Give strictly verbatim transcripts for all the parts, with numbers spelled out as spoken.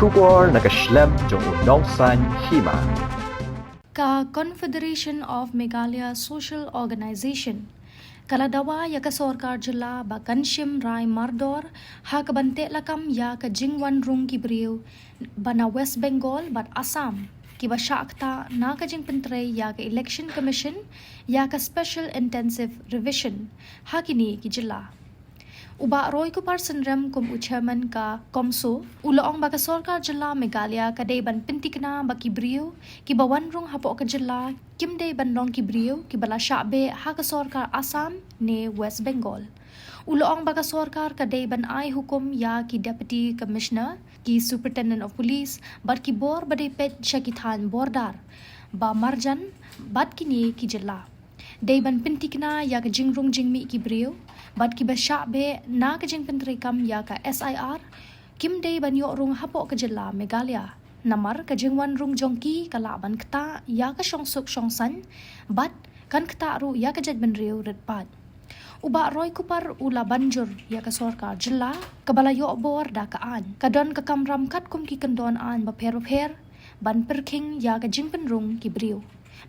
Khubor na ka shlem jong u nongsaiñ hima. Ka Confederation of Meghalaya Social Organization ka la dawa ïa ka sorkar jylla ba kan shim rai mardor ha kaban teh lakam ïa ka jingwan rung ki briew ba na West Bengal bad Assam kiba shah ktah na ka jingpyntrei ïa ka Election Commission ïa ka Special Intensive Revision ha kine ki jylla. U Bah Roy Kupar Synrem kum u chairman ka CoMSO u la ong ba ka sorkar jylla Meghalaya ka dei ban pyntikna ba ki briew kiba wan rung hapoh ka jylla kim dei ban long ki briew kiba la shah beh ha ka sorkar Assam ne West Bengal. U la ong ba ka sorkar ka dei ban ai hukum ïa ki Deputy Commissioner, ki Superintendent of Police bad ki bor ba dei peit sha ki thaiñ border ba marjan bad kine ki jylla. Dei ban pyntikna ïa ka jingrung jingmih ki briew bad kiba shah beh na ka jingpyntrei kam ïa ka S I R kim dei ban ïoh rung hapoh ka jylla Meghalaya. Namar ka jingwan rung jong ki ka lah ban ktah ïa ka shongsuk shongsaiñ bad kan ktah ruh ïa ka jaitbynriew rit paid. U Bah Roy Kupar u la ban jur ïa ka sorkar jylla kaba la ïoh bor da ka aiñ. Ka don ka kamram katkum ki kyndon aiñ bapher bapher ban pyrkhing ïa ka jingpynrung ki briew,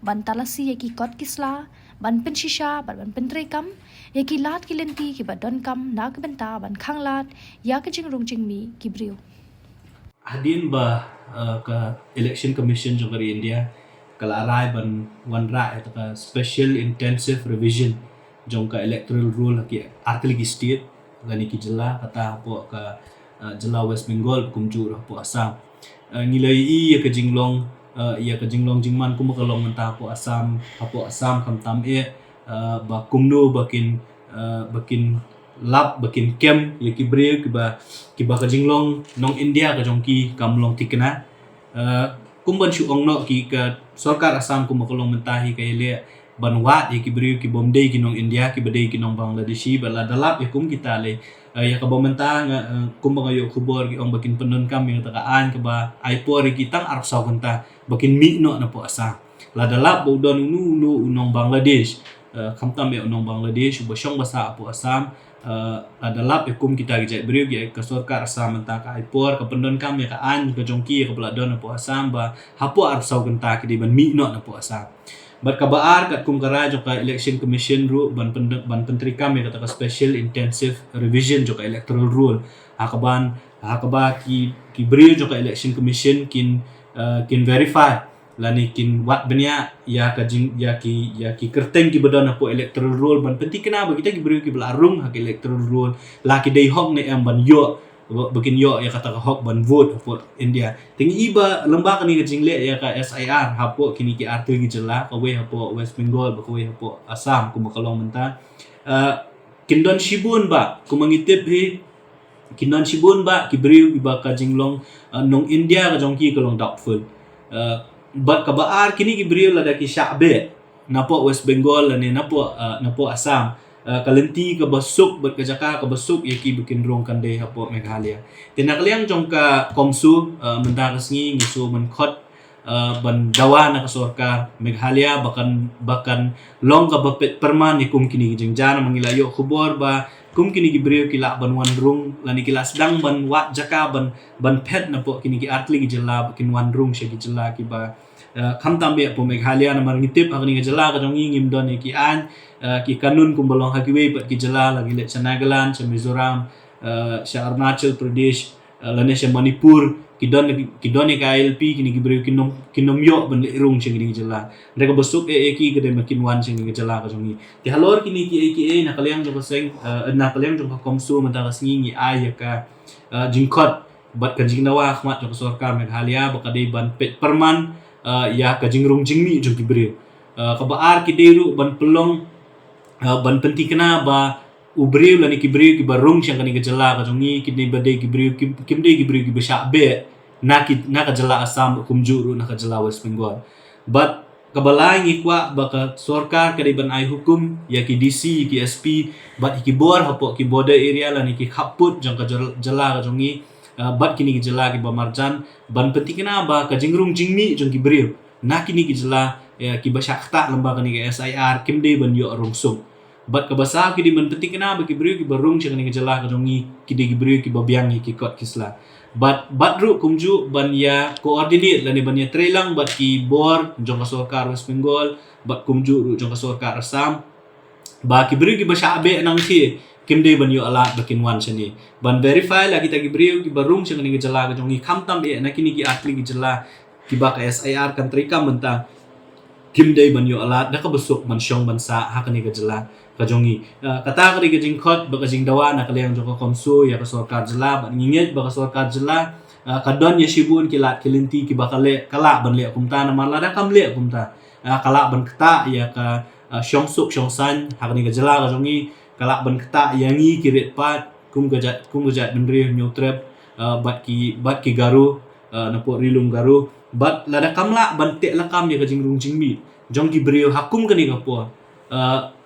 ban talasi ïa ki kot ki sla, ban pynshisha bad ban pyntreikam ïa ki lad ki lynti kiba donkam na ka bynta ban khanglad ïa ka jingrung jingmih ki briew. Hadien ba, uh, ka Election Commission jong ka ri India ka la rai ban wanrah ïa ka Special Intensive Revision jong ka Electoral Roll ha ki artylli ki state lane ki jylla, kata hapoh ka, uh, jylla West Bengal kumjuh hapoh Assam. Uh, ngi la ïohi ïa ka jinglong, uh, ïa ka jinglong jingman kumba ka long mynta hapoh Assam, hapoh Assam khamtam eh, uh, ba kumno ba kin, uh, ba kin lap ba kin kem ïa ki briew kiba, kiba ka jinglong nong India ka jong ki kam long thikna. Uh, kumban shu ong noh ki ka sorkar Assam kumba ka long mynta hi ka ïaleh ban wad ïa ki briew kibym dei ki nong India, kiba dei ki nong Bangladeshi, bad lada lap ïa kum kita lei, uh, ïa kaba mynta nga, uh, kumba nga ïoh khubor ki ong ba kin pyndonkam ïa kata ka aiñ kaba ai por ïa ki tang arphew saw kynta ba kin mih noh napoh Assam. Lada lap ba u don uno uno u nong Bangladesh, uh, khamtam ïa u nong Bangladesh uba shong basa hapoh Assam, uh, lada lap ïa kum kita ki jait briew, ïa ka sorkar Assam mynta ka ai por, ka pyndonkam ïa ka aiñ ka jong ki ïa kaba la don hapoh Assam ba hapoh arphew saw kynta ki dei ban mih noh napoh Assam. Bad kaba ar, katkum ka rai jong ka Election Commission ruh ban pyn-, ban pyntreikam ïa kata ka Special Intensive Revision jong ka Electoral Roll, ha kaban, ha kaba ki, ki briew jong ka Election Commission kin, uh, kin verify lane kin wad bniah ïa ka jing, ïa ki, ïa ki kyrteng kiba don hapoh Electoral Roll ban pyntikna ba kita ki briew kiba la rung ha ka Electoral Roll la ki dei hok ne em ban ïoh, ba, ba kin ïoh ïa kata ka hok ban vote hapoh India. Te ngi i ba lyngba kane ka jingleh ïa ka S I R hapoh kine ki artylli ki jylla, kawei hapoh West Bengal bad kawei hapoh Assam kumba ka long mynta, uh, kin don shibun ba kumba ngi tip hi, kin don shibun ba ki briew kiba ka jinglong, uh, nong India ka jong ki ka long doubtful. Uh, bad kaba ar, kine ki briew lada ki shah beh napoh West Bengal lane napoh, uh, napoh Assam, uh, ka lynti kaba suk bad ka jaka kaba suk ïa ki ba kin rung kan dei hapoh Meghalaya. Te na ka liang jong ka CoMSO, uh, mynta ka sngi ngi shu mynkhot, uh, ban dawa na ka sorkar Meghalaya ba kan, ba kan long kaba peit pyrman ïa kum kine ki jingjar. Ma ngi la ïoh khubor ba kum kine ki briew ki lah ban wan rung lane ki la sdang ban wad jaka ban, ban phet napoh kine ki artylli ki jylla ba kin wan rung sha ki jylla kiba, uh, khamtam beh hapoh Meghalaya, namar ngi tip ha kane ka jylla ka jong ngi ngim don ïa ki aiñ, uh, ki kanun kumba long ha kiwei pat ki jylla, la ngi leit sha Nagaland, sha Mizoram, uh, sha Arunachal Pradesh, uh, lane sha Manipur, ki don, ki don ïa ka I L P, kine ki briew kin ym, kin ym ïoh ban leit rung sha kine ki jylla. Hynrei kaba suk eh ïa ki ka dei ba kin wan sha kine ki jylla ka jong ngi. Te halor kine kiei kiei, na ka liang jong ka seng, uh, na ka liang jong ka CoMSO mynta ka sngi ngi ai ïa ka, uh, jingkhot bad ka jingdawa ha khmat jong ka sorkar Meghalaya ba ka dei ban peit pyrman, uh, ïa ka jingrung jingmih jong ki briew. Uh, kaba ar, ki dei ruh ban pynlong, uh, ban pyntikna ba u briew lane ki briew kiba rung sha kane ka jylla ka jong ngi, kine ba dei ki briew ki, kim dei ki briew kiba shah beh na ki, na ka jylla Assam, kumjuh ruh na ka jylla West Bengal. Bad kaba lai, ngi kwah ba ka sorkar ka dei ban ai hukum ïa ki D C, ki S P bad ïa ki bor hapoh ki border area lane ki khappud jong ka jyl-, jylla ka jong ngi, uh, bad kine ki jylla kiba marjan, ban pyntikna ba ka jingrung jingmih jong ki briew na kine ki jylla, uh, kiba shah ktah lyngba kane ka S I R kim dei ban ïoh rung suk. Bad kaba saw, ki dei ban pynthikna ba ki briew kiba rung sha kane ka jylla ka jong ngi ki dei ki briew kiba biang ïa ki kot ki sla. Bad, bad ruh kumjuh ban ïa coordinate lane ban ïa trei lang bad ki bor jong ka sorkar West Bengal, bad kumjuh ruh jong ka sorkar Assam, ba ki briew kiba shah beh nangta kim dei ban ïoh lad ba kin wan shane. Ban verify la kita ki briew kiba rung sha kane ka jylla ka jong ngi, khamtam eh na kine ki artylli ki jylla kiba ka S I R kan treikam mynta, kim dei ban ïoh lad da kaba suk ban shong ban sah ha kane ka jylla ka jong ngi. Ah, kata ka dei ka jingkhot bad ka jingdawa na ka liang jong ka CoMSO ïa ka sorkar jylla, bad ngi ngeit ba ka sorkar jylla, ah, ka don ïa shibun ki lad ki lynti kiba ka leh, ka lah ban leh kumta, namar lada kam leh kumta, ah, ka lah ban ktah ïa ka, ah, shongsuk shongsaiñ ha kane ka jylla ka jong ngi, ka lah ban ktah ïa ngi ki rit paid kum ka jait, kum ka jaitbynriew Hynñiewtrep, ah, bad ki, bad ki Garo, ah, napoh Ri Lum Garo. Bad lada kam lah ban teh lakam ïa ka jingrung jingmih jong ki briew ha kum kane ka por, ah,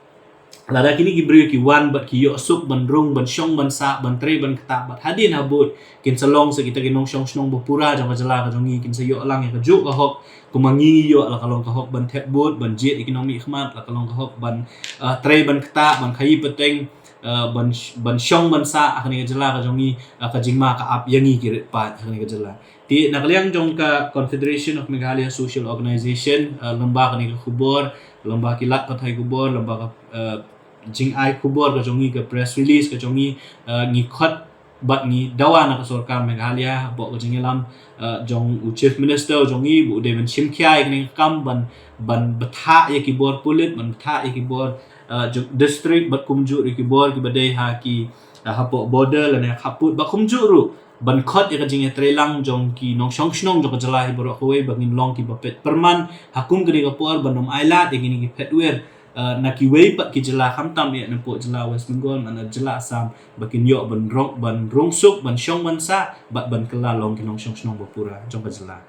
lada kine ki briew ki wan bad ki ïoh suk ban rung, ban shong ban sah, ban trei ban ktah bad hadien habud kin sa long sa kita ki nongshong shnong ba pura jong ka jylla ka jong ngi, kin sa ïoh lang ïa kajuh ka hok, kumba ngi ngi ïoh, la ka long ka hok ban thep vote, ban jied ïa ki nongmihkhmat, la ka long ka hok ban, ah, trei ban ktah, ban khaïi pateng, ah, ban sh-, ban shong ban sah ha kane ka jylla ka jong ngi, ah, ka jingma ka ap ïa ngi ki rit paid ha kane ka jylla. Te na ka liang jong ka Confederation of Meghalaya Social Organization, ah, lyngba kane ka khubor, lyngba ki lad pathai khubor, lyngba ka, ah, jingai khubor ka jong ngi, ka press release ka jong ngi, ah, ngi khot bad ngi dawa na ka sorkar Meghalaya, hapoh ka jingïalam, ah, jong u Chief Minister jong ngi, ba u dei ban shim khia ïa kane ka kam, ban, ban bthah ïa ki bor pulit, ban bthah ïa ki bor, ah, jong district, bad kumjuh ruh ki bor kiba dei ha ki, ah, hapoh border lane ha khappud, bad kumjuh ruh ban khot ïa ka jingïatreilang jong ki nongshong shnong jong ka jylla hi baroh kawei, ba ngin long kiba peit pyrman ha kum kane ka por, ban ym ailad ïa kine ki phetwir, ah, na kiwei pat ki jylla, khamtam eh napoh jylla West Bengal, na jylla Assam, ba kin ïoh ban rung, ban rung suk, ban shong ban sah, bad ban kylla long ki nongshong shnong ba pura jong ka jylla.